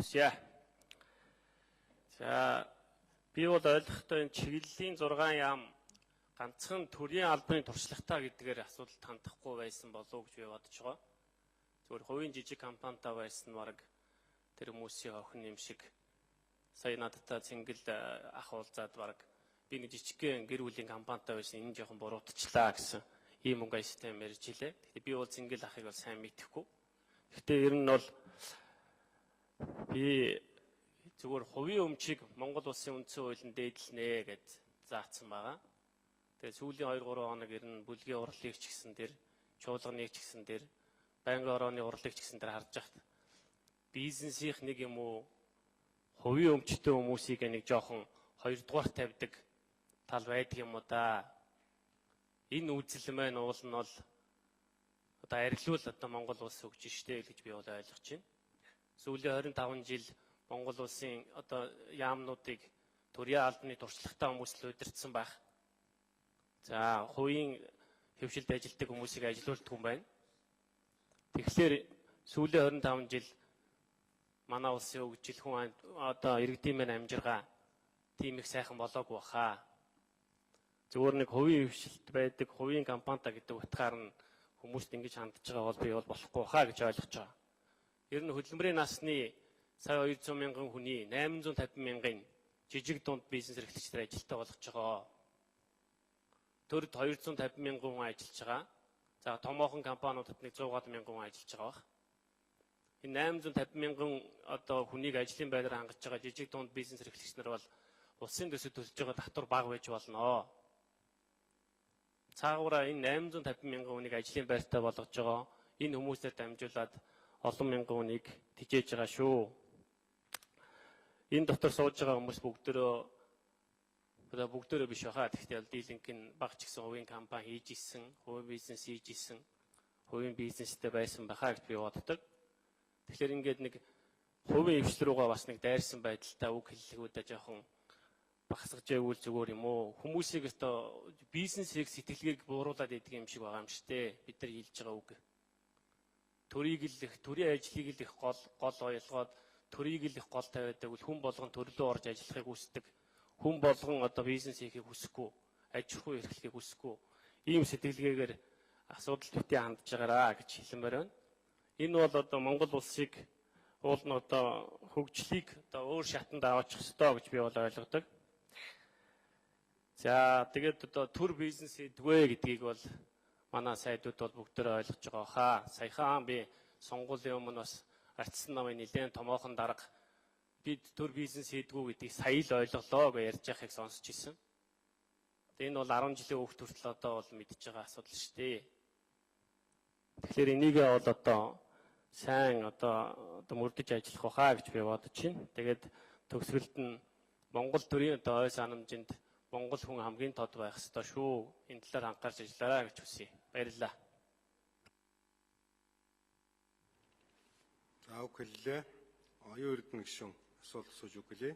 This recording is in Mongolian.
Хүсье. За би бол ойлгохдоо энэ чиглэлийн 6 яам ганцхан төрийн албаны туршлагатай гэдгээр асуудал хандахгүй байсан болов уу гэж би бодож байгаа. Зүгээр хувийн жижиг компанитай байсан нь баг тэр хүмүүсийн охин юм шиг сая надтай цэнгэл ах уулзаад баг би нэг жижигхэн гэр бүлийн компанитай байсан, энэ жоохон буруутчлаа гэсэн ийм мөнгө систем ярьж илээ. Гэхдээ би бол цэнгэл ахыг бол сайн мэдэхгүй. Гэхдээ ер нь бол би зүгээр хувийн өмчийг Монгол улсын үндсэн хуулинд дээдлэнэ гэж заасан байгаа. Тэгээ сүүлийн 2 3 хоног ер нь бүлгийн урлыг ч гэсэн тэр, чуулганыг ч гэсэн тэр, байнгын орооны урлыг ч гэсэн тэр харж хахад бизнесийнх нэг юм уу хувийн өмчтэй хүмүүсийг нэг жоохон хоёрдугаар тавьдаг тал байдаг юм уу да. Энэ үзэл маань уул нь бол одоо арилуул одоо Монгол улс хөгжин штэ гэж би бол ойлгож байна. Сүүлийн 25 жил Монгол улсын одоо яамнуудыг төрийн албаны туршлагатай хүмүүс л удирдсан байх. За хувийн хэвшилд ажилтдаг хүмүүсийг ажилуулдаг юм байна. Тэгэхээр сүүлийн 25 жил манай улсын хөгжил хүн одоо иргэдийн маань амжиргаа тийм их сайхан болоогүй баха. Зүгээр нэг хувийн хэвшилт байдаг, хувийн компанита гэдэг утгаар нь хүмүүст ингэж хандж байгаа бол би бол болохгүй баха гэж ойлгож байгаа. Ер нь хөдөлмөрийн насны сая 200 мянган хүний 850 мянган жижиг дунд бизнес эрхлэгчдэр ажилтаа болгож байгаа. Төрд 250 мянган хүн ажиллаж байгаа. За томоохон компаниудад нэг 100 мянган хүн ажиллаж байгаа бах. Энэ 850 мянган одоо хүнийг ажлын байраар хангаж байгаа жижиг дунд бизнес эрхлэгч нар бол улсын төсөв төлж байгаа татвар бага байж болно. Цаагаараа энэ 850 мянган хүнийг ажлын байртай болгож байгаа. Энэ хүмүүсээр дамжуулаад олон мянган хүнийг тижээж байгаа шүү. Энэ дотор сууж байгаа хүмүүс бүгдөө биш баха. Тэгэхдээ бол дийлэнх нь баг ч гэсэн хувийн компани хийж исэн, хувийн бизнес хийж исэн, хувийн бизнестэй байсан баха гэж би боддог. Тэгэхээр ингээд нэг хувийн хвшил рүүгээ бас нэг дайрсан байдалтай үг хэллэгүүдээ жоохон багасгаж байвал зүгээр юм уу? Хүмүүсийг өстө бизнесийг сэтгэлгээг бууруулад идэг юм шиг байгаа юм шүү дээ. Бид нар хэлж байгаа үг. Төрийг л их, төрийн ажлыг л их гол ойлгоод төрийг л их гол тавиад байвал хүн болгон төрлөө орж ажиллахыг хүсдэг. Хүн болгон одоо бизнес хийхийг хүсэхгүй, аж ахуй эрхлэхийг хүсэхгүй. Ийм сэтгэлгээгээр асуудал битгий хандж байгаараа гэж хэлмээр байна. Энэ бол одоо Монгол улсыг уул нь одоо хөгжлийг одоо өөр шатанд аваачих ёстой гэж би бол ойлгодог. За тэгээд одоо төр бизнес хийдгвэ гэдгийг бол манай сайдууд бол бүгдээрээ ойлгож байгаа хаа. Саяхан би сонгуулийн өмнө бас артсан намын нэлээд томоохон дарга бид төр бизнес хийдгүү гэдгийг сая л ойлголоо гэж ярьж байхыг сонсч ирсэн. Тэгээд энэ бол 10 жилийн өмнөх хүртэл одоо бол мэдж байгаа асуудал шүү дээ. Тэгэхээр энийг бол одоо сайн одоо мөрдөж ажиллах байхаа гэж би бодож байна. Тэгээд төгсгөлд нь Монгол төрийн одоо ой санамжинд Монгол хүн хамгийн тод байх ёстой шүү. Энэ талаар анхаарч ажиллаарай гэж хүсье. Баярлалаа. За үг хэллээ. Оюун Эрдэнэ гишүүн асуулт асууж үг хэлье.